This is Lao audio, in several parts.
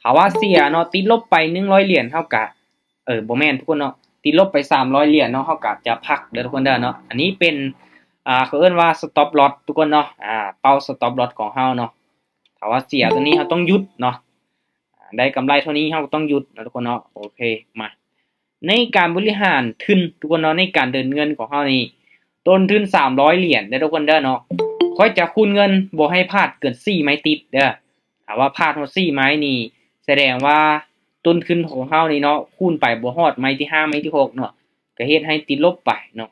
ຖ້າວ່າເສຍເນາະ ຕິດລົບໄປໜຶ່ງຮ້ອຍຫຼຽນ ເຮົາກະ ເອີ ບໍ່ແມ່ນທຸກຄົນເນາະ ຕິດລົບໄປສາມຮ້ອຍຫຼຽນເນາະ ເຮົາກະຈະພັກເດີ້ທຸກຄົນເດີ້ເນາະ. ອັນນີ້ເປັນ ອ່າ ເຂົາເອີ້ນວ່າ stop loss ທຸກຄົນເນາະ ອ່າ ເປົ້າ stop loss ຂອງເຮົາເນາະ. ຖ້າວ່າເສຍຕົວນີ້ ເຮົາຕ້ອງຢຸດເນາະ ອ່າ ໄດ້ກຳໄລເທົ່ານີ້ ເຮົາກໍຕ້ອງຢຸດເນາະທຸກຄົນເນາະ. ໂອເຄ ມາ ໃນການບໍລິຫານທຶນທຸກຄົນເນາະ ໃນການເດີນເງິນຂອງເຮົານີ້ ຕົ້ນທຶນສາມຮ້ອຍຫຼຽນເດີ້ທຸກຄົນເດີ້ເນາະ. ຂ້ອຍຈະຄູນເງິນບໍ່ໃຫ້ພາດເກີນສີ່ໄມ້ຕິດເດີ້. ຖ້າວ່າພາດຮອດສີ່ໄມ້ນີ້ ສະແດງວ່າຕົ້ນທຶນຂອງເຮົານີ້ເນາະ ຄູນໄປບໍ່ຮອດໄມ້ທີຫ້າ ໄມ້ທີຫົກເນາະ ກະເຮັດໃຫ້ຕິດລົບໄປເນາະ.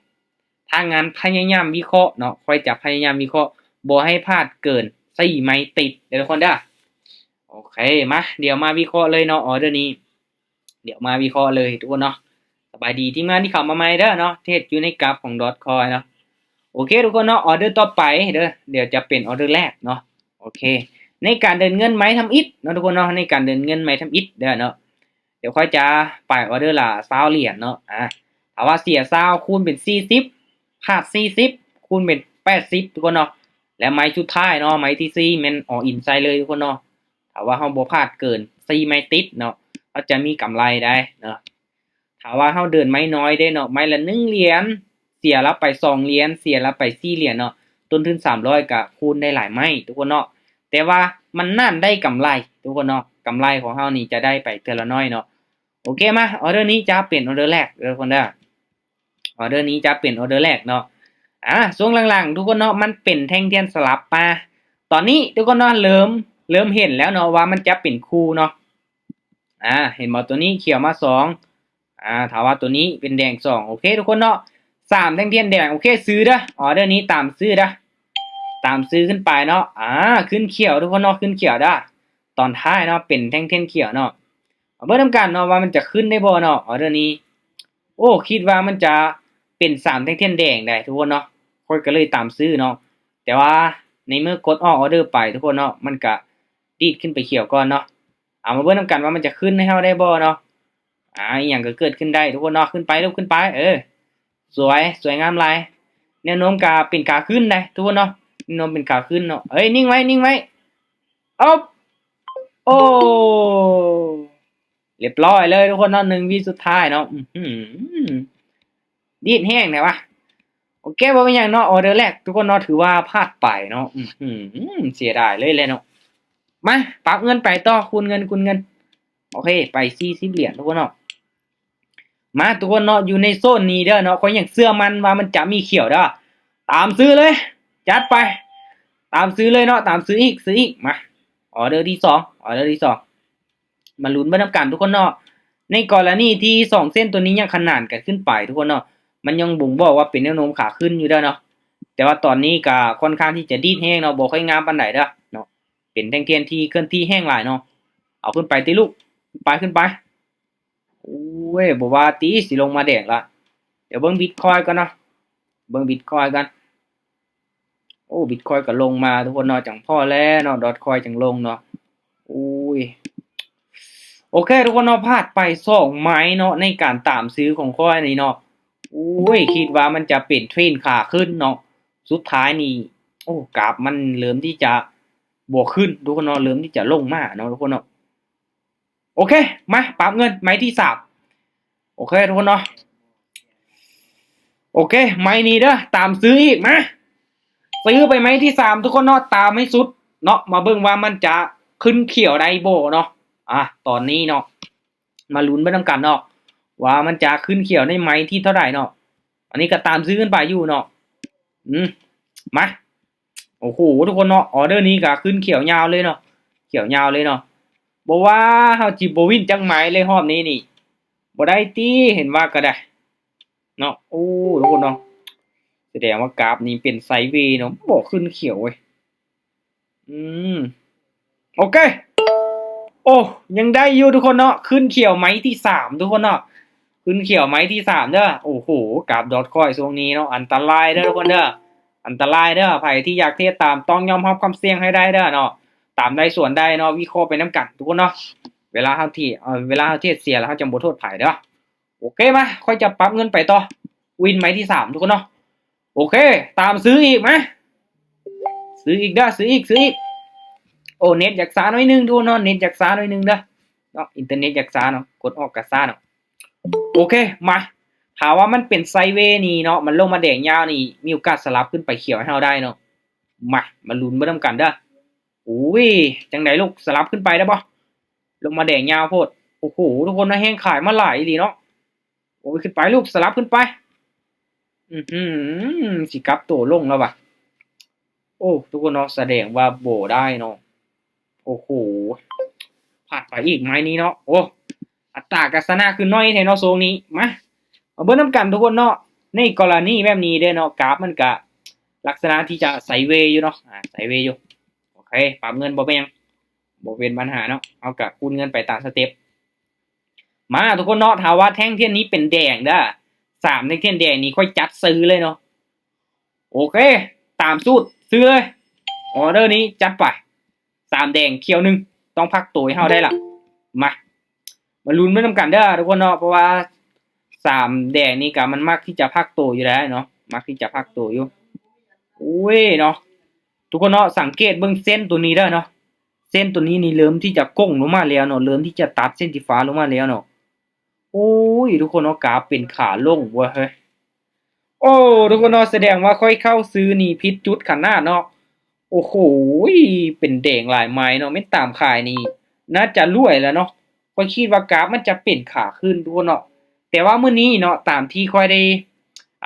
ຖ້າງານພະຍາຍາມວິເຄາະເນາະ ຂ້ອຍຈະພະຍາຍາມວິເຄາະບໍ່ໃຫ້ພາດເກີນສີ່ໄມ້ຕິດເດີ້ທຸກຄົນເດີ້. ໂອເຄ ມາ ດຽວມາວິເຄາະເລີຍເນາະ ອໍເດີນີ້ ດຽວມາວິເຄາະເລີຍທຸກຄົນເນາະ. ສະບາຍດີທີມງານທີ່ເຂົ້າມາໃໝ່ເດີ້ເນາະ ເທຣດຢູ່ໃນກາຟຂອງ Dogecoin ເນາະ. ໂອເຄທຸກຄົນເນາະ ອໍເດີຕໍ່ໄປເດີ້ ດຽວຈະເປັນອໍເດີແລກເນາະ. ໂອເຄ ໃນການເດີນເງິນໄມ້ທຳອິດເນາະທຸກຄົນເນາະ ໃນການເດີນເງິນໄມ້ທຳອິດເດີ້ເນາະ ດຽວຂ້ອຍຈະໄປອໍເດີລະຊາວຫຼຽນເນາະ. ອ່າ ຖ້າວ່າເສຍຊາວ ຄູນເປັນສີ່ສິບ ພາດສີ່ສິບ ຄູນເປັນແປດສິບທຸກຄົນເນາະ. ແລະໄມ້ສຸດທ້າຍເນາະ ໄມ້ທີສີ່ ແມ່ນ all in ໃສ່ເລີຍທຸກຄົນເນາະ. ຖ້າວ່າເຮົາບໍ່ພາດເກີນສີ່ໄມ້ຕິດເນາະ ເຮົາຈະມີກຳໄລໄດ້ເນາະ. ຖ້າວ່າເຮົາເດີນໄມ້ນ້ອຍເດ້ເນາະ ໄມ້ລະໜຶ່ງຫຼຽນ ເສຍລະໄປສອງຫຼຽນ ເສຍລະໄປສີ່ຫຼຽນເນາະ ຕົ້ນທຶນສາມຮ້ອຍກະຄູນໄດ້ຫຼາຍໄມ້ທຸກຄົນເນາະ. ແຕ່ວ່າມັນນານໄດ້ກຳໄລທຸກຄົນເນາະ ກຳໄລຂອງເຮົານີ້ຈະໄດ້ໄປເທື່ອລະໜ້ອຍເນາະ. ໂອເຄ ມາ ອໍເດີນີ້ຈະເປັນອໍເດີແລກເດີ້ທຸກຄົນເດີ້. ອໍເດີນີ້ຈະເປັນອໍເດີແລກເນາະ. ອ່າ ຊ່ວງຫຼັງໆທຸກຄົນເນາະ ມັນເປັນແທ່ງທຽນສະຫຼັບມາ. ຕອນນີ້ທຸກຄົນເນາະ ເລີ່ມ ເລີ່ມເຫັນແລ້ວເນາະວ່າມັນຈະເປັນຄູ່ເນາະ. ອ່າ ເຫັນບໍ່ ຕົວນີ້ຂຽວມາສອງ ອ່າ ຖ້າວ່າຕົວນີ້ເປັນແດງສອງ. ໂອເຄທຸກຄົນເນາະ ສາມແທ່ງທຽນແດງ. ໂອເຄ ຊື້ເດີ້ ອໍເດີນີ້ຕາມຊື້ເດີ້ ຕາມຊື້ຂຶ້ນໄປເນາະ. ອ່າ ຂຶ້ນຂຽວທຸກຄົນເນາະ ຂຶ້ນຂຽວເດີ້. ຕອນທ້າຍເນາະ ເປັນແທ່ງທຽນຂຽວເນາະ. ເອົາເບິ່ງນຳກັນເນາະວ່າມັນຈະຂຶ້ນໄດ້ບໍ່ເນາະ ອໍເດີນີ້. ໂອ້ ຄິດວ່າມັນຈະເປັນສາມແທ່ງທຽນແດງໄດ໋ທຸກຄົນເນາະ ຂ້ອຍກໍເລີຍຕາມຊື້ເນາະ. ແຕ່ວ່າໃນເມື່ອກົດອອກອໍເດີໄປທຸກຄົນເນາະ ມັນກະດີດຂຶ້ນໄປຂຽວກ່ອນເນາະ. ເອົາມາເບິ່ງນຳກັນວ່າມັນຈະຂຶ້ນໃຫ້ເຮົາໄດ້ບໍ່ເນາະ. ອ່າ ອີ່ຫຍັງກໍເກີດຂຶ້ນໄດ້ທຸກຄົນເນາະ. ຂຶ້ນໄປລູກ ຂຶ້ນໄປ ເອີ ສວຍ ສວຍງາມຫຼາຍ. ແນວໂນ້ມກະເປັນຂາຂຶ້ນໄດ໋ທຸກຄົນເນາະ ແນວໂນ້ມເປັນຂາຂຶ້ນເນາະ. ເອີຍ ນິ່ງໄວ້ ນິ່ງໄວ້. ອອບ ໂອ້ ລຽບຮ້ອຍເລີຍທຸກຄົນເນາະ ໜຶ່ງວິສຸດທ້າຍເນາະ. ອື້ຫື ດີດແຮງແທ້ວະ. ໂອເຄ ບໍ່ເປັນຫຍັງເນາະ ອໍເດີແລກທຸກຄົນເນາະ ຖືວ່າພາດໄປເນາະ. ອື້ຫື ເສຍດາຍເລີຍແຫຼະເນາະ. ມາ ປັບເງິນໄປຕໍ່ ຄູນເງິນ ຄູນເງິນ. ໂອເຄ ໄປສີ່ສິບຫຼຽນທຸກຄົນເນາະ. ມາທຸກຄົນເນາະ ຢູ່ໃນໂຊນນີ້ເດີ້ເນາະ ຂ້ອຍຍັງເຊື່ອໝັ້ນວ່າມັນຈະມີຂຽວເດີ້. ຕາມຊື້ເລີຍ ຈັດໄປ ຕາມຊື້ເລີຍເນາະ ຕາມຊື້ອີກ ຊື້ອີກ. ມາ ອໍເດີທີສອງ ອໍເດີທີສອງ ມາລຸ້ນເບິ່ງນຳກັນທຸກຄົນເນາະ. ໃນກໍລະນີທີ່ສອງເສັ້ນຕົວນີ້ຍັງຂະໜານກັນຂຶ້ນໄປທຸກຄົນເນາະ ມັນຍັງບົ່ງບອກວ່າເປັນແນວໂນ້ມຂາຂຶ້ນຢູ່ເດີ້ເນາະ. ແຕ່ວ່າຕອນນີ້ກໍຄ່ອນຂ້າງທີ່ຈະດີດແຮງເນາະ ບໍ່ຄ່ອຍງາມປານໃດເດີ້ເນາະ. ເປັນແທ່ງທຽນທີ່ເຄື່ອນທີ່ແຮງຫຼາຍເນາະ. ເອົາຂຶ້ນໄປຕິລູກ ໄປ ຂຶ້ນໄປ. ໂອ້ຍ ບໍ່ວ່າຕິ ຊິລົງມາແດງລະ. ດຽວເບິ່ງບິດຄອຍກ່ອນເນາະ ເບິ່ງບິດຄອຍກ່ອນ. ໂອ້ ບິດຄອຍກໍລົງມາທຸກຄົນເນາະ ຈັ່ງພໍແລ້ວເນາະ ດອດຄອຍຈັ່ງລົງເນາະ. ໂອ້ຍ ໂອເຄທຸກຄົນເນາະ ພາດໄປສອງໄມ້ເນາະ ໃນການຕາມຊື້ຂອງຂ້ອຍນີ້ເນາະ. ໂອ້ຍ ຄິດວ່າມັນຈະເປັນເທຣນຂາຂຶ້ນເນາະ ສຸດທ້າຍນີ້ ໂອ້ ກາຟມັນເລີ່ມທີ່ຈະບໍ່ຂຶ້ນທຸກຄົນເນາະ ເລີ່ມທີ່ຈະລົງມາເນາະທຸກຄົນເນາະ. ໂອເຄ ມາ ປັບເງິນໄມ້ທີສາມ. ໂອເຄທຸກຄົນເນາະ ໂອເຄ ໄມ້ນີ້ເດີ້ ຕາມຊື້ອີກ ມາ ຊື້ໄປໄມ້ທີສາມທຸກຄົນເນາະ ຕາມໃຫ້ສຸດເນາະ. ມາເບິ່ງວ່າມັນຈະຂຶ້ນຂຽວໄດ້ບໍ່ເນາະ. ອ່າ ຕອນນີ້ເນາະ ມາລຸ້ນເບິ່ງນຳກັນເນາະ ວ່າມັນຈະຂຶ້ນຂຽວໃນໄມ້ທີເທົ່າໃດເນາະ. ອັນນີ້ກໍຕາມຊື້ຂຶ້ນໄປຢູ່ເນາະ. ອືມ ມາ ໂອ້ໂຫ ທຸກຄົນເນາະ ອໍເດີນີ້ກໍຂຶ້ນຂຽວຍາວເລີຍເນາະ ຂຽວຍາວເລີຍເນາະ. ບໍ່ວ່າເຮົາຊິບໍ່ວິນຈັກໄມ້ເລີຍຮອບນີ້ນີ້ ບໍ່ໄດ້ຕິ ເຫັນວ່າກໍໄດ້ເນາະ. ໂອ້ ທຸກຄົນເນາະ ສະແດງວ່າກາຟນີ້ເປັນໄຊເວເນາະ ບໍ່ຂຶ້ນຂຽວເວີຍ. ອືມ ໂອເຄ ໂອ້ ຍັງໄດ້ຢູ່ທຸກຄົນເນາະ ຂຶ້ນຂຽວໄມ້ທີສາມທຸກຄົນເນາະ ຂຶ້ນຂຽວໄມ້ທີສາມເດີ້. ໂອ້ໂຫ ກາຟດອດຄອຍຊ່ວງນີ້ເນາະ ອັນຕະລາຍເດີ້ທຸກຄົນເດີ້ ອັນຕະລາຍເດີ້. ໃຜທີ່ຢາກເທຣດຕາມ ຕ້ອງຍອມຮັບຄວາມສ່ຽງໃຫ້ໄດ້ເດີ້ເນາະ ຕາມໄດ້ສວນໄດ້ເນາະ ວິເຄາະໄປນຳກັນທຸກຄົນເນາະ. ເວລາເຮົາທີ່ ເອີ ເວລາເຮົາເທຣດເສຍແລ້ວ ເຮົາຈະບໍ່ໂທດໃຜເດີ້. ໂອເຄ ມາ ຂ້ອຍຈະປັບເງິນໄປຕໍ່ ວິນໄມ້ທີສາມທຸກຄົນເນາະ. ໂອເຄ ຕາມຊື້ອີກ ມາ ຊື້ອີກເດີ້ ຊື້ອີກ ຊື້ອີກ. ໂອ້ ເນັດຢາກຊ້າໜ້ອຍໜຶ່ງທຸກຄົນເນາະ ເນັດຢາກຊ້າໜ້ອຍໜຶ່ງເດີ້. ເນາະ ອິນເຕີເນັດຢາກຊ້າເນາະ ກົດອອກກໍຊ້າເນາະ. ໂອເຄ ມາ ຖ້າວ່າມັນເປັນໄຊເວນີ້ເນາະ ມັນລົງມາແດງຍາວນີ້ ມີໂອກາດສະຫຼັບຂຶ້ນໄປຂຽວໃຫ້ເຮົາໄດ້ເນາະ. ມາ ມາລຸ້ນເບິ່ງນຳກັນເດີ້. ໂອ້ຍ ຈັ່ງໃດລູກ ສະຫຼັບຂຶ້ນໄປໄດ້ບໍ່? ລົງມາແດງຍາວໂພດ. ໂອ້ໂຫ ທຸກຄົນນະ ແຮງຂາຍມາຫຼາຍອີ່ຫຼີເນາະ. ໂອ້ຍ ຂຶ້ນໄປລູກ ສະຫຼັບຂຶ້ນໄປ. ອືຫື ຊິກັບໂຕລົງແລ້ວວະ. ໂອ້ ທຸກຄົນເນາະ ສະແດງວ່າບໍ່ໄດ້ເນາະ. ໂອ້ໂຫ ພາດໄປອີກໄມ້ນີ້ເນາະ. ໂອ້ ອັດຕາກໍຊະນະຂຶ້ນໜ້ອຍແທ້ເນາະຊ່ວງນີ້. ມາ ມາເບິ່ງນຳກັນທຸກຄົນເນາະ. ໃນກໍລະນີແບບນີ້ເດ້ເນາະ ກາຟມັນກະລັກສະນະທີ່ຈະໄຊເວຢູ່ເນາະ ອາ ໄຊເວຢູ່. ໂອເຄ ປັບເງິນບໍ່ເປັນຫຍັງ ບໍ່ເປັນບັນຫາເນາະ. ເຮົາກະຄູນເງິນໄປຕາມສະເຕັບ. ມາທຸກຄົນເນາະ ຖ້າວ່າແທ່ງທຽນນີ້ເປັນແດງເດີ້ ສາມແທ່ງທຽນແດງນີ້ຂ້ອຍຈັດຊື້ເລີຍເນາະ. ໂອເຄ ຕາມສູດຊື້ເລີຍ. ອໍເດີນີ້ຈັດໄປ ສາມແດງຂຽວໜຶ່ງ ຕ້ອງພັກໂຕໃຫ້ເຮົາໄດ້ລະ. ມາ ມາລຸ້ນໄປນຳກັນເດີ້ທຸກຄົນເນາະ ເພາະວ່າສາມແດງນີ້ກະມັນມັກທີ່ຈະພັກໂຕຢູ່ແລ້ວເນາະ ມັກທີ່ຈະພັກໂຕຢູ່. ໂອ້ຍເນາະ ທຸກຄົນເນາະ ສັງເກດເບິ່ງເສັ້ນໂຕນີ້ເດີ້ເນາະ. ເສັ້ນໂຕນີ້ນີ້ເລີ່ມທີ່ຈະໂກ່ງລົງມາແລ້ວເນາະ ເລີ່ມທີ່ຈະຕັດເສັ້ນສີຟ້າລົງມາແລ້ວເນາະ. ໂອ້ຍ ທຸກຄົນເນາະ ກາເປັນຂາລົງເວີຍເຮີ້ຍ. ໂອ້ ທຸກຄົນເນາະ ສະແດງວ່າຂ້ອຍເຂົ້າຊື້ນີ້ຜິດຈຸດຂະໜາດເນາະ. ໂອ້ໂຫ ເປັນແດງຫຼາຍໄມ້ເນາະ ແມ່ນຕາມຂາຍນີ້ໜ້າຈະລວຍແລ້ວເນາະ. ຂ້ອຍຄິດວ່າກາຟມັນຈະເປັນຂາຂຶ້ນທຸກຄົນເນາະ ແຕ່ວ່າມື້ນີ້ເນາະ ຕາມທີ່ຂ້ອຍໄດ້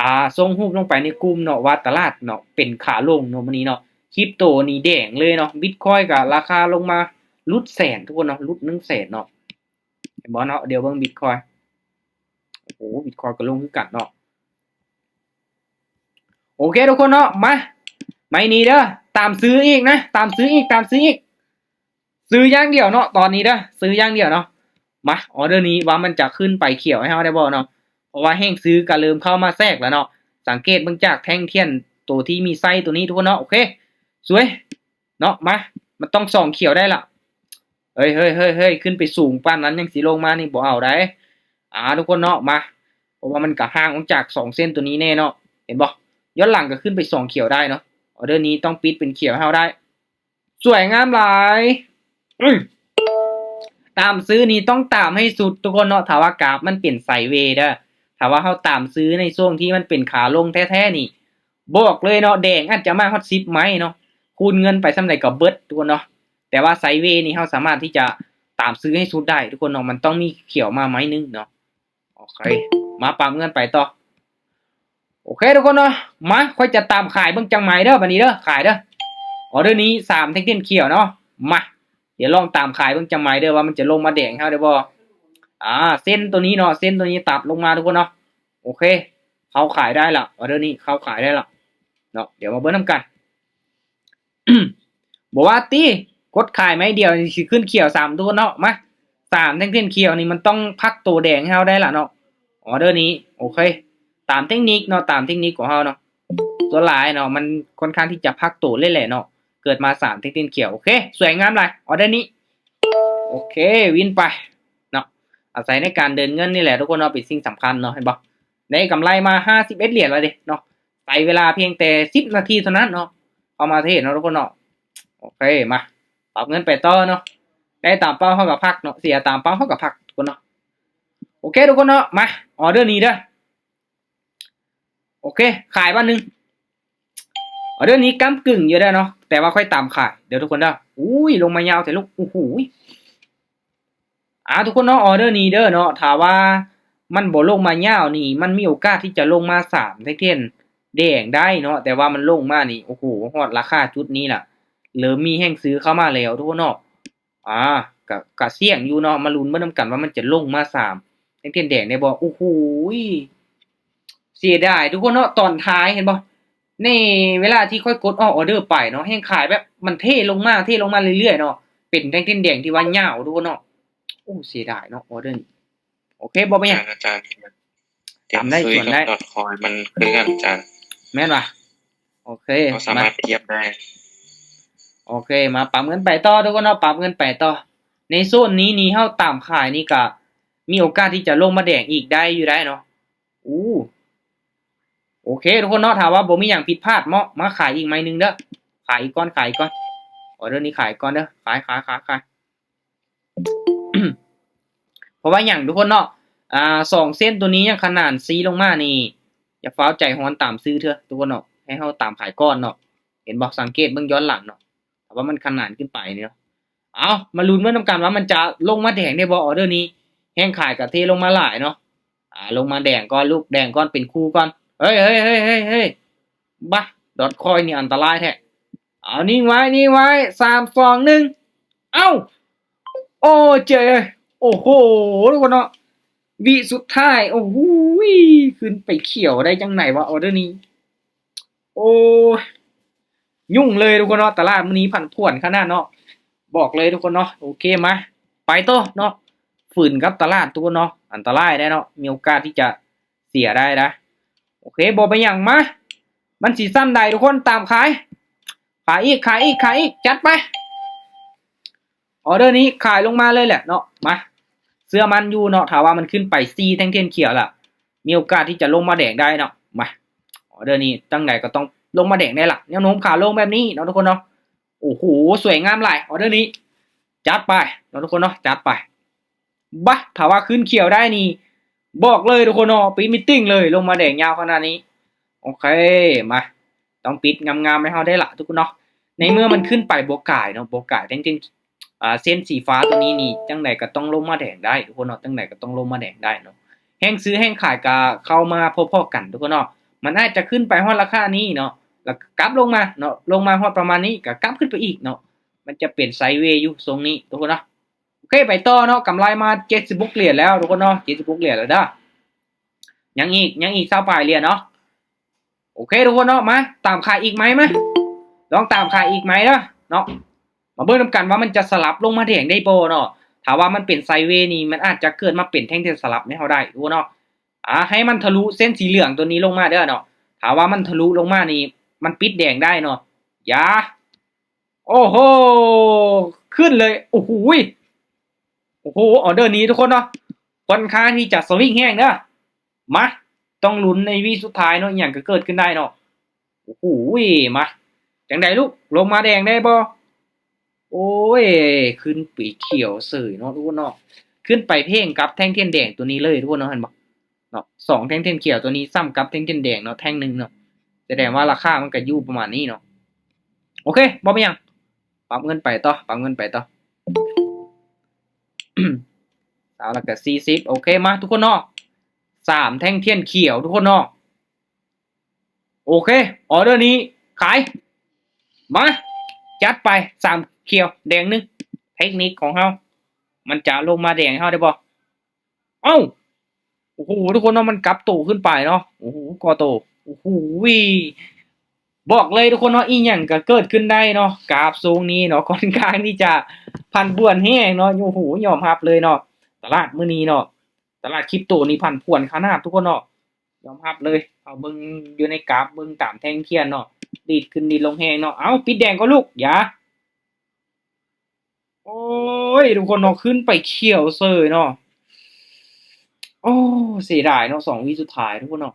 ອ່າ ສົ່ງຮູບລົງໄປໃນກຸ່ມເນາະ ວ່າຕະຫຼາດເນາະ ເປັນຂາລົງເນາະມື້ນີ້ເນາະ. ຄຣິບໂຕນີ້ແດງເລີຍເນາະ ບິດຄອຍກໍລາຄາລົງມາຫຼຸດແສນທຸກຄົນເນາະ ຫຼຸດໜຶ່ງແສນເນາະ. ເຫັນບໍ່ເນາະ ດຽວເບິ່ງບິດຄອຍ. ໂອ້ໂຫ ບິດຄອຍກໍລົງຄືກັນເນາະ. ໂອເຄທຸກຄົນເນາະ ມາ ໄມ້ນີ້ເດີ້ ຕາມຊື້ອີກນະ ຕາມຊື້ອີກ ຕາມຊື້ອີກ. ຊື້ຢ່າງດຽວເນາະ ຕອນນີ້ເດີ້ ຊື້ຢ່າງດຽວເນາະ. ມາ ອໍເດີນີ້ວ່າມັນຈະຂຶ້ນໄປຂຽວໃຫ້ເຮົາໄດ້ບໍ່ເນາະ ເພາະວ່າແຮງຊື້ກໍເລີ່ມເຂົ້າມາແຊກແລ້ວເນາະ. ສັງເກດເບິ່ງຈາກແທ່ງທຽນໂຕທີ່ມີໄຊໂຕນີ້ທຸກຄົນເນາະ. ໂອເຄ ສວຍເນາະ. ມາ ມັນຕ້ອງສອງຂຽວໄດ້ລະ. ເຮີ້ຍໆໆໆ ຂຶ້ນໄປສູງປານນັ້ນຍັງຊິລົງມານີ້ບໍ່ເອົາໃດ໋. ອ່າ ທຸກຄົນເນາະ ມາ ເພາະວ່າມັນກໍຫ່າງອອກຈາກສອງເສັ້ນໂຕນີ້ແນ່ເນາະ. ເຫັນບໍ່ ຍ້ອນຫຼັງກໍຂຶ້ນໄປສອງຂຽວໄດ້ເນາະ. ອໍເດີນີ້ຕ້ອງປິດເປັນຂຽວໃຫ້ເຮົາໄດ້. ສວຍງາມຫຼາຍ. ອື ຕາມຊື້ນີ້ຕ້ອງຕາມໃຫ້ສຸດທຸກຄົນເນາະ ຖ້າວ່າກາຟມັນເປັນໄຊເວເດີ້. ຖ້າວ່າເຮົາຕາມຊື້ໃນຊ່ວງທີ່ມັນເປັນຂາລົງແທ້ໆນີ້ ບອກເລີຍເນາະ ແດງອາດຈະມາຮອດສິບໄມ້ເນາະ ຄູນເງິນໄປສ່ຳໃດກໍເບິດທຸກຄົນເນາະ. ແຕ່ວ່າໄຊເວນີ້ເຮົາສາມາດທີ່ຈະຕາມຊື້ໃຫ້ສຸດໄດ້ທຸກຄົນເນາະ ມັນຕ້ອງມີຂຽວມາໄມ້ໜຶ່ງເນາະ. ໂອເຄ ມາປັບເງິນໄປຕໍ່. ໂອເຄທຸກຄົນເນາະ ມາ ຂ້ອຍຈະຕາມຂາຍເບິ່ງຈັກໄມ້ເດີ້ ບາດນີ້ເດີ້ ຂາຍເດີ້. ອໍເດີນີ້ສາມແທ່ງທຽນຂຽວເນາະ. ມາ ດຽວລອງຕາມຂາຍເບິ່ງຈັກໄມ້ເດີ້ ວ່າມັນຈະລົງມາແດງໃຫ້ເຮົາໄດ້ບໍ່. ອ່າ ເສັ້ນໂຕນີ້ເນາະ ເສັ້ນໂຕນີ້ຕັດລົງມາທຸກຄົນເນາະ. ໂອເຄ ເຂົ້າຂາຍໄດ້ລະ ອໍເດີນີ້ເຂົ້າຂາຍໄດ້ລະເນາະ. ດຽວມາເບິ່ງນຳກັນ. ບໍ່ວ່າຕິ ກົດຂາຍໄມ້ດຽວນີ້ຊິຂຶ້ນຂຽວຊ້ຳທຸກຄົນເນາະ. ມາ ສາມແທ່ງທຽນຂຽວນີ້ມັນຕ້ອງພັກໂຕແດງໃຫ້ເຮົາໄດ້ລະເນາະ ອໍເດີນີ້. ໂອເຄ ຕາມເຕັກນິກເນາະ ຕາມເຕັກນິກຂອງເຮົາເນາະ ສ່ວນຫຼາຍເນາະ ມັນຄ່ອນຂ້າງທີ່ຈະພັກໂຕເລີຍແຫຼະເນາະ. ເກີດມາສາມແທ່ງທຽນຂຽວ. ໂອເຄ ສວຍງາມຫຼາຍ ອໍເດີນີ້. ໂອເຄ ວິນໄປເນາະ. ອາໄສໃນການເດີນເງິນນີ້ແຫຼະທຸກຄົນເນາະ ເປັນສິ່ງສຳຄັນເນາະ. ເຫັນບໍ່ ໄດ້ກຳໄລມາຫ້າສິບເອັດຫຼຽນແລ້ວເດ້ເນາະ ໃຊ້ເວລາພຽງແຕ່ສິບນາທີເທົ່ານັ້ນເນາະ ເຂົ້າມາເທຣດເນາະທຸກຄົນເນາະ. ໂອເຄ ມາ ປັບເງິນໄປຕໍ່ເນາະ. ໄດ້ຕາມເປົ້າເຮົາກໍພັກເນາະ ເສຍຕາມເປົ້າເຮົາກໍພັກທຸກຄົນເນາະ. ໂອເຄທຸກຄົນເນາະ ມາ ອໍເດີນີ້ເດີ້. ໂອເຄ ຂາຍບາດໜຶ່ງ. ອໍເດີນີ້ກ້ຳກຶ່ງຢູ່ເດ້ເນາະ ແຕ່ວ່າຂ້ອຍຕາມຂາຍເດີ້ທຸກຄົນເດີ້. ອຸ້ຍ ລົງມາຍາວແທ້ລູກ ໂອ້ໂຫ. ອ່າ ທຸກຄົນເນາະ ອໍເດີນີ້ເດີ້ເນາະ ຖ້າວ່າມັນບໍ່ລົງມາຍາວນີ້ ມັນມີໂອກາດທີ່ຈະລົງມາສາມແທ່ງທຽນແດງໄດ້ເນາະ. ແຕ່ວ່າມັນລົງມານີ້ ໂອ້ໂຫ ຮອດລາຄາຈຸດນີ້ລະ ເລີ່ມມີແຮງຊື້ເຂົ້າມາແລ້ວທຸກຄົນເນາະ. ອ່າ ກະ ກະສ່ຽງຢູ່ເນາະ ມາລຸ້ນເບິ່ງນຳກັນວ່າມັນຈະລົງມາສາມແທ່ງທຽນແດງໄດ້ບໍ່. ໂອ້ໂຫ ເສຍດາຍທຸກຄົນເນາະ ຕອນທ້າຍເຫັນບໍ່ ໃນເວລາທີ່ຂ້ອຍກົດອອກອໍເດີໄປເນາະ ແຮງຂາຍແບບມັນເທລົງມາ ເທລົງມາເລື້ອຍໆເນາະ ເປັນແທ່ງທຽນແດງທີ່ວ່າຍາວທຸກຄົນເນາະ. ໂອ້ ເສຍດາຍເນາະ ອໍເດີນີ້. ໂອເຄ ບໍ່ເປັນຫຍັງ ອາຈານ ອາຈານ ຕາມໄດ້ ສວນໄດ້ ດອດຄອຍມັນຄືກັນ ອາຈານ ແມ່ນຫວາ? ໂອເຄ ເຮົາສາມາດທຽບໄດ້. ໂອເຄ ມາປັບເງິນໄປຕໍ່ທຸກຄົນເນາະ ປັບເງິນໄປຕໍ່. ໃນໂຊນນີ້ນີ້ ເຮົາຕາມຂາຍນີ້ກະມີໂອກາດທີ່ຈະລົງມາແດງອີກໄດ້ຢູ່ໄດ໋ເນາະ. ອູ້ ໂອເຄທຸກຄົນເນາະ ຖ້າວ່າບໍ່ມີຫຍັງຜິດພາດເນາະ ມາຂາຍອີກໄມ້ໜຶ່ງເດີ້. ຂາຍອີກກ່ອນ ຂາຍອີກກ່ອນ ອໍເດີນີ້ຂາຍກ່ອນເດີ້. ຂາຍ ຂາຍ ຂາຍ ຂາຍ. ພາະວ່າຫຍັງທຸກຄົນເນາະ? ອ່າ ສອງເສັ້ນໂຕນີ້ຍັງຂະໜານຊີລົງມານີ້ ຢ່າຟ້າວໃຈຮ້ອນຕາມຊື້ເທື່ອທຸກຄົນເນາະ, ໃຫ້ເຮົາຕາມຂາຍກ່ອນເນາະ. ເຫັນບໍ່? ສັງເກດເບິ່ງຍ້ອນຫຼັງເນາະ, ຖ້າວ່າມັນຂະໜານຂຶ້ນໄປນີ້ເນາະ. ເອົາ ມາລຸ້ນເບິ່ງນຳກັນວ່າມັນຈະລົງມາແດງໄດ້ບໍ່ ອອເດີນີ້. ແຮງຂາຍກະເທລົງມາຫຼາຍເນາະ. ອ່າ ລົງມາແດງກ່ອນລູກ, ແດງກ່ອນ ເປັນຄູ່ກ່ອນ. ເຮີ້ຍ ເຮີ້ຍ ເຮີ້ຍ ເຮີ້ຍ ເຮີ້ຍ ບາ ດອດຄອຍນີ້ອັນຕະລາຍແທ້. ເອົາ ນິ່ງໄວ້ ນິ່ງໄວ້ ສາມ ສອງ ໜຶ່ງ ເອົ້າ ໂອ້ ເຈ້ ໂອ້ໂຫ ທຸກຄົນເນາະ ວິສຸດທ້າຍ ໂອ້ໂຫ ຂຶ້ນໄປຂຽວໄດ້ຈັ່ງໃດວະ ອອເດີນີ້. ໂອ້ຍ ຫຍຸ້ງເລີຍທຸກຄົນເນາະ, ຕະຫຼາດມື້ນີ້ຜັນຜວນຂະໜາດເນາະ ບອກເລີຍທຸກຄົນເນາະ. ໂອເຄ ມາ ໄປຕໍ່ເນາະ, ຝືນກັບຕະຫຼາດທຸກຄົນເນາະ ອັນຕະລາຍໄດ໋ເນາະ, ມີໂອກາດທີ່ຈະເສຍໄດ້ນະ. ໂອເຄ ບໍ່ເປັນຫຍັງ ມາ ມັນຊິຊ່ຳໃດທຸກຄົນ, ຕາມຂາຍ ຂາຍອີກ ຂາຍອີກ ຂາຍອີກ ຈັດໄປ. ອອເດີນີ້ຂາຍລົງມາເລີຍແຫຼະເນາະ. ມາ ເຊື່ອໝັ້ນຢູ່ເນາະ, ຖ້າວ່າມັນຂຶ້ນໄປສີ່ແທ່ງທຽນຂຽວລະ ມີໂອກາດທີ່ຈະລົງມາແດງໄດ້ເນາະ. ມາ ອອເດີນີ້ຈັ່ງໃດກໍຕ້ອງລົງມາແດງໄດ້ລະ, ແນວໂນ້ມຂາລົງແບບນີ້ເນາະທຸກຄົນເນາະ. ໂອ້ໂຫ ສວຍງາມຫຼາຍ ອອເດີນີ້, ຈັດໄປເນາະທຸກຄົນເນາະ ຈັດໄປ. ບາ ຖ້າວ່າຂຶ້ນຂຽວໄດ້ນີ້ ບອກເລີຍທຸກຄົນເນາະ ປິດມີດຕິ້ງເລີຍ, ລົງມາແດງຍາວຂະໜາດນີ້. ໂອເຄ ມາ ຕ້ອງປິດງາມໆໃຫ້ເຮົາໄດ້ລະທຸກຄົນເນາະ. ໃນເມື່ອມັນຂຶ້ນໄປບໍ່ກາຍເນາະ ບໍ່ກາຍ ແທ່ງເສັ້ນ ອ່າ ເສັ້ນສີຟ້າຕົວນີ້ນີ້ ຈັ່ງໃດກໍຕ້ອງລົງມາແດງໄດ້ທຸກຄົນເນາະ, ຈັ່ງໃດກໍຕ້ອງລົງມາແດງໄດ້ເນາະ. ແຮງຊື້ແຮງຂາຍກໍເຂົ້າມາພໍໆກັນທຸກຄົນເນາະ, ມັນອາດຈະຂຶ້ນໄປຮອດລາຄານີ້ເນາະ ແລ້ວກໍກັບລົງມາເນາະ, ລົງມາຮອດປະມານນີ້ກໍກັບຂຶ້ນໄປອີກເນາະ, ມັນຈະເປັນໄຊເວຢູ່ຊົງນີ້ທຸກຄົນເນາະ. ໂອເຄ ໄປຕໍ່ເນາະ, ກຳໄລມາເຈັດສິບຫົກຫຼຽນແລ້ວທຸກຄົນເນາະ, ເຈັດສິບຫົກຫຼຽນແລ້ວເດີ້. ຍັງອີກ ຍັງອີກຊາວປາຍຫຼຽນເນາະ. ໂອເຄທຸກຄົນເນາະ, ມາຕາມຂາຍອີກໄໝ ມາ ລອງຕາມຂາຍອີກໄໝເດີ້ເນາະ. ມາເບິ່ງນຳກັນວ່າມັນຈະສະຫຼັບລົງມາແດງໄດ້ບໍ່ເນາະ. ຖ້າວ່າມັນເປັນໄຊເວນີ້ ມັນອາດຈະເກີດມາເປັນແທ່ງທຽນສະຫຼັບໃຫ້ເຮົາໄດ້ທຸກຄົນເນາະ. ອ່າ ໃຫ້ມັນທະລຸເສັ້ນສີເຫຼືອງຕົວນີ້ລົງມາເດີ້ເນາະ. ຖ້າວ່າມັນທະລຸລົງມານີ້ ມັນປິດແດງໄດ້ເນາະ. ຢ່າ ໂອ້ໂຫ ຂຶ້ນເລີຍ ໂອ້ໂຫ ໂອ້ໂຫ ອອເດີນີ້ທຸກຄົນເນາະ ຂ້ອນຂ້າງທີ່ຈະສະວິງແຮງເດີ້. ມາ ຕ້ອງລຸ້ນໃນວິສຸດທ້າຍເນາະ, ອີ່ຫຍັງກໍເກີດຂຶ້ນໄດ້ເນາະ. ໂອ້ໂຫ ມາ ຈັ່ງໃດລູກ ລົງມາແດງໄດ້ບໍ່? ໂອ້ຍ ຂຶ້ນໄປຂຽວເສີຍເນາະທຸກຄົນເນາະ, ຂຶ້ນໄປເພງກັບແທ່ງທຽນແດງຕົວນີ້ເລີຍທຸກຄົນເນາະ, ເຫັນບໍ່? ເນາະ ສອງແທ່ງທຽນຂຽວຕົວນີ້ຊ້ຳກັບແທ່ງທຽນແດງເນາະ ແທ່ງໜຶ່ງເນາະ, ສະແດງວ່າລາຄາມັນກໍຢູ່ປະມານນີ້ເນາະ. ໂອເຄ ບໍ່ເປັນຫຍັງ ປັບເງິນໄປຕໍ່ ປັບເງິນໄປຕໍ່ ຊາວ ແລ້ວກໍສີ່ສິບ. ໂອເຄ ມາທຸກຄົນເນາະ, ສາມແທ່ງທຽນຂຽວທຸກຄົນເນາະ. ໂອເຄ ອອເດີນີ້ຂາຍ ມາ ຈັດໄປ ສາມຂຽວແດງໜຶ່ງ. ເທັກນິກຂອງເຮົາ ມັນຈະລົງມາແດງໃຫ້ເຮົາໄດ້ບໍ່? ເອົ້າ ໂອ້ໂຫ ທຸກຄົນເນາະ ມັນກັບໂຕຂຶ້ນໄປເນາະ. ໂອ້ໂຫ ກໍໂຕ ໂອ້ໂຫ ບອກເລີຍທຸກຄົນເນາະ ອີ່ຫຍັງກໍເກີດຂຶ້ນໄດ້ເນາະ ກາບຊ່ວງນີ້ເນາະ ຂ້ອນຂ້າງທີ່ຈະຜັນຜວນແຮງເນາະ. ໂອ້ໂຫ ຍອມຮັບເລີຍເນາະ ຕະຫຼາດມື້ນີ້ເນາະ ຕະຫຼາດຄຣິບໂຕນີ້ຜັນຜວນຂະໜາດທຸກຄົນເນາະ. ຍອມຮັບເລີຍ ເຮົາເບິ່ງຢູ່ໃນກາບ ເບິ່ງຕາມແທ່ງທຽນເນາະ ດີດຂຶ້ນດີດລົງແຮງເນາະ. ເອົ້າ ປິດແດງກ່ອນລູກ ຢ່າ ໂອ້ຍ ທຸກຄົນເນາະ ຂຶ້ນໄປຂຽວເສີຍເນາະ. ໂອ້ ເສຍດາຍເນາະ ສອງວິສຸດທ້າຍທຸກຄົນເນາະ.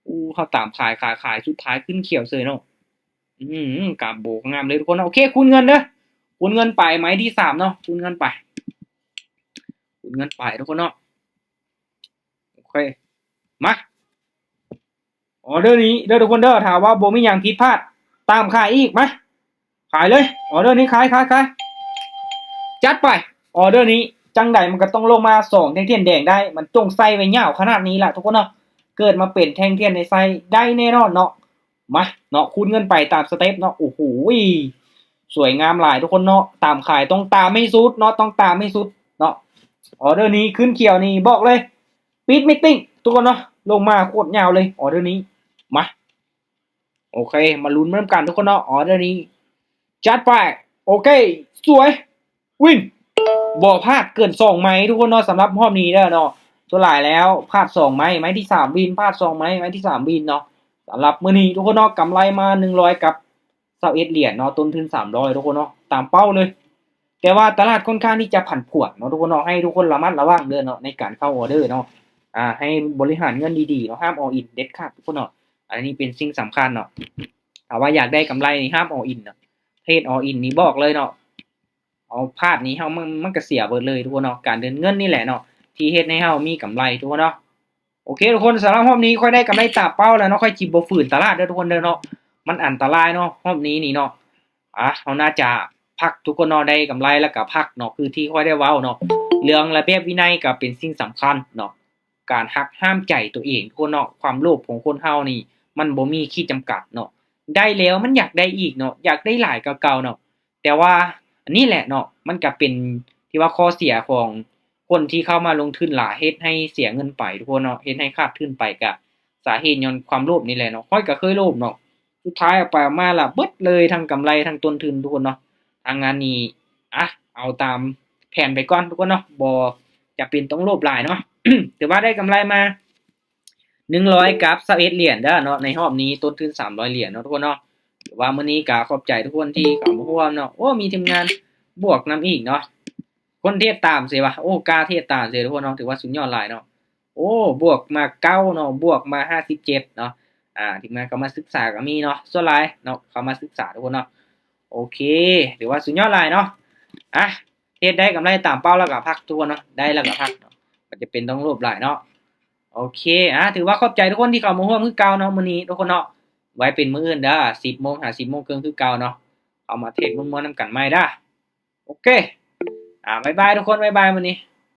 ໂອ້ ເຮົາຕາມຂາຍ ຂາຍ ຂາຍ ສຸດທ້າຍຂຶ້ນຂຽວເສີຍເນາະ. ອື ກາບໂບກງາມເລີຍທຸກຄົນເນາະ. ໂອເຄ ຄູນເງິນເດີ້ ຄູນເງິນໄປ ໄມ້ທີສາມເນາະ ຄູນເງິນໄປ ຄູນເງິນໄປທຸກຄົນເນາະ. ໂອເຄ ມາ ອອເດີນີ້ເດີ້ທຸກຄົນເດີ້ ຖ້າວ່າບໍ່ມີຫຍັງຜິດພາດ ຕາມຂາຍອີກ ມາ ຂາຍເລີຍ ອອເດີນີ້ ຂາຍ ຂາຍ ຂາຍ ຈັດໄປ. ອອເດີນີ້ຈັ່ງໃດມັນກໍຕ້ອງລົງມາສອງແທ່ງທຽນແດງໄດ້ ມັນຈົ່ງໃສ່ໄວ້ຍາວຂະໜາດນີ້ລະທຸກຄົນເນາະ. ເກີດມາເປັນແທ່ງທຽນໃນໄຊໄດ້ແນ່ນອນເນາະ. ມາເນາະ ຄູນເງິນໄປຕາມສະເຕັບເນາະ. ໂອ້ໂຫ ສວຍງາມຫຼາຍທຸກຄົນເນາະ. ຕາມຂາຍຕ້ອງຕາມໃຫ້ສຸດເນາະ ຕ້ອງຕາມໃຫ້ສຸດເນາະ. ອອເດີນີ້ຂຶ້ນຂຽວນີ້ບອກເລີຍ ປິດມີດຕິ້ງທຸກຄົນເນາະ. ລົງມາໂຄດຍາວເລີຍ ອອເດີນີ້. ມາ ໂອເຄ ມາລຸ້ນນຳກັນທຸກຄົນເນາະ ອອເດີນີ້ ຈັດໄປ. ໂອເຄ ສວຍ ວິນ ບໍ່ພາດເກີນສອງໄມ້ທຸກຄົນເນາະ ສຳລັບຮອບນີ້ເດີ້ເນາະ. ສ່ວນຫຼາຍແລ້ວພາດສອງໄມ້ ໄມ້ທີສາມວິນ ພາດສອງໄມ້ ໄມ້ທີສາມວິນເນາະ. ສຳລັບມື້ນີ້ທຸກຄົນເນາະ ກຳໄລມາໜຶ່ງຮ້ອຍກັບຊາວເອັດຫຼຽນເນາະ ຕົ້ນທຶນສາມຮ້ອຍທຸກຄົນເນາະ ຕາມເປົ້າເລີຍ. ແຕ່ວ່າຕະຫຼາດຂ້ອນຂ້າງທີ່ຈະຜັນຜວນເນາະທຸກຄົນເນາະ ໃຫ້ທຸກຄົນລະມັດລະວັງເດີ້ເນາະ ໃນການເຂົ້າອອເດີເນາະ. ອາ ໃຫ້ບໍລິຫານເງິນດີໆເນາະ ຫ້າມ all in ເດັດຂາດທຸກຄົນເນາະ. ອັນນີ້ເປັນສິ່ງສຳຄັນເນາະ ຖ້າວ່າຢາກໄດ້ກຳໄລນີ້ຫ້າມ all in ເນາະ. ເທຣດ all in ນີ້ບອກເລີຍເນາະ ເອົາພາດນີ້ເຮົາ ມັນ ມັນກໍເສຍເບິດເລີຍທຸກຄົນເນາະ. ການເດີນເງິນນີ້ແຫຼະເນາະ ທີ່ເຮັດໃຫ້ເຮົາມີກຳໄລທຸກຄົນເນາະ. ໂອເຄທຸກຄົນ ສຳລັບຮອບນີ້ຂ້ອຍໄດ້ກຳໄລຕາມເປົ້າແລ້ວເນາະ, ຂ້ອຍຊິບໍ່ຝືນຕະຫຼາດເດີທຸກຄົນເດີເນາະ, ມັນອັນຕະລາຍເນາະຮອບນີ້ນີ້ເນາະ. ອ່າ ເຮົາໜ້າຈະພັກທຸກຄົນເນາະ, ໄດ້ກຳໄລແລ້ວກໍພັກເນາະ, ຄືທີ່ຂ້ອຍໄດ້ເວົ້າເນາະ ເລື່ອງລະບຽບວິໄນກໍເປັນສິ່ງສຳຄັນເນາະ, ການຮັກຫ້າມໃຈຕົວເອງທຸກຄົນເນາະ. ຄວາມໂລບຂອງຄົນເຮົານີ້ມັນບໍ່ມີຂີດຈຳກັດເນາະ, ໄດ້ແລ້ວມັນຢາກໄດ້ອີກເນາະ, ຢາກໄດ້ຫຼາຍກວ່າເກົ່າເນາະ. ແຕ່ວ່າອັນນີ້ແຫຼະເນາະ ມັນກະເປັນທີ່ວ່າຂໍ້ເສຍຂອງຄົນທີ່ເຂົ້າມາລົງທຶນຫຼາຍ ເຮັດໃຫ້ເສຍເງິນໄປທຸກຄົນເນາະ, ເຮັດໃຫ້ຂາດທຶນໄປ ກະສາເຫດຍ້ອນຄວາມໂລບນີ້ແຫຼະເນາະ. ຂ້ອຍກະເຄີຍໂລບເນາະ, ສຸດທ້າຍເອົາໄປເອົາມາລະເບິດເລີຍ ທັງກຳໄລທັງຕົ້ນທຶນທຸກຄົນເນາະ. ທາງງານນີ້ ອ່ະ ເອົາຕາມແຜນໄປກ່ອນທຸກຄົນເນາະ, ບໍ່ຈຳເປັນຕ້ອງໂລບຫຼາຍເນາະ. ຖືວ່າໄດ້ກຳໄລມາ ໜຶ່ງຮ້ອຍກັບຊາວເອັດຫຼຽນເດີເນາະ, ໃນຮອບນີ້ຕົ້ນທຶນສາມຮ້ອຍຫຼຽນເນາະທຸກຄົນເນາະ. ຖືວ່າມື້ນີ້ກະຂອບໃຈທຸກຄົນທີ່ເຂົ້າມາຮ່ວມເນາະ. ໂອ້ ມີທີມງານບວກນຳອີກເນາະ, ຄົນເທດຕາມເສຍວ່າ ໂອ້ ກ້າເທດຕາມເສຍທຸກຄົນເນາະ, ຖືວ່າສຸດຍອດຫຼາຍເນາະ. ໂອ້ ບວກມາເກົ້າເນາະ, ບວກມາຫ້າສິບເຈັດເນາະ. ອ່າ ທີມງານເຂົ້າມາສຶກສາກໍມີເນາະ, ສ່ວນຫຼາຍເນາະເຂົ້າມາສຶກສາທຸກຄົນເນາະ. ໂອເຄ ຖືວ່າສຸດຍອດຫຼາຍເນາະ. ອ່ະ ເຮັດໄດ້ກຳໄລຕາມເປົ້າແລ້ວກໍພັກທຸກຄົນເນາະ, ໄດ້ແລ້ວກໍພັກເນາະ, ບໍ່ຈຳເປັນຕ້ອງໂລບຫຼາຍເນາະ. ໂອເຄ ອ່າ ຖືວ່າຂອບໃຈທຸກຄົນທີ່ເຂົ້າມາຮ່ວມຄືເກົ່າເນາະ ມື້ນີ້ທຸກຄົນເນາະ. ໄວ້ເປັນມື້ອື່ນເດີ ສິບໂມງຫາສິບໂມງເຄິ່ງຄືເກົ່າເນາະ, ເຮົາມາເທຣດມ່ວນໆນຳກັນໃໝ່ເດີ. ໂອເຄ ອ່າ ບາຍບາຍທຸກຄົນ, ບາຍບາຍມື້ນີ້.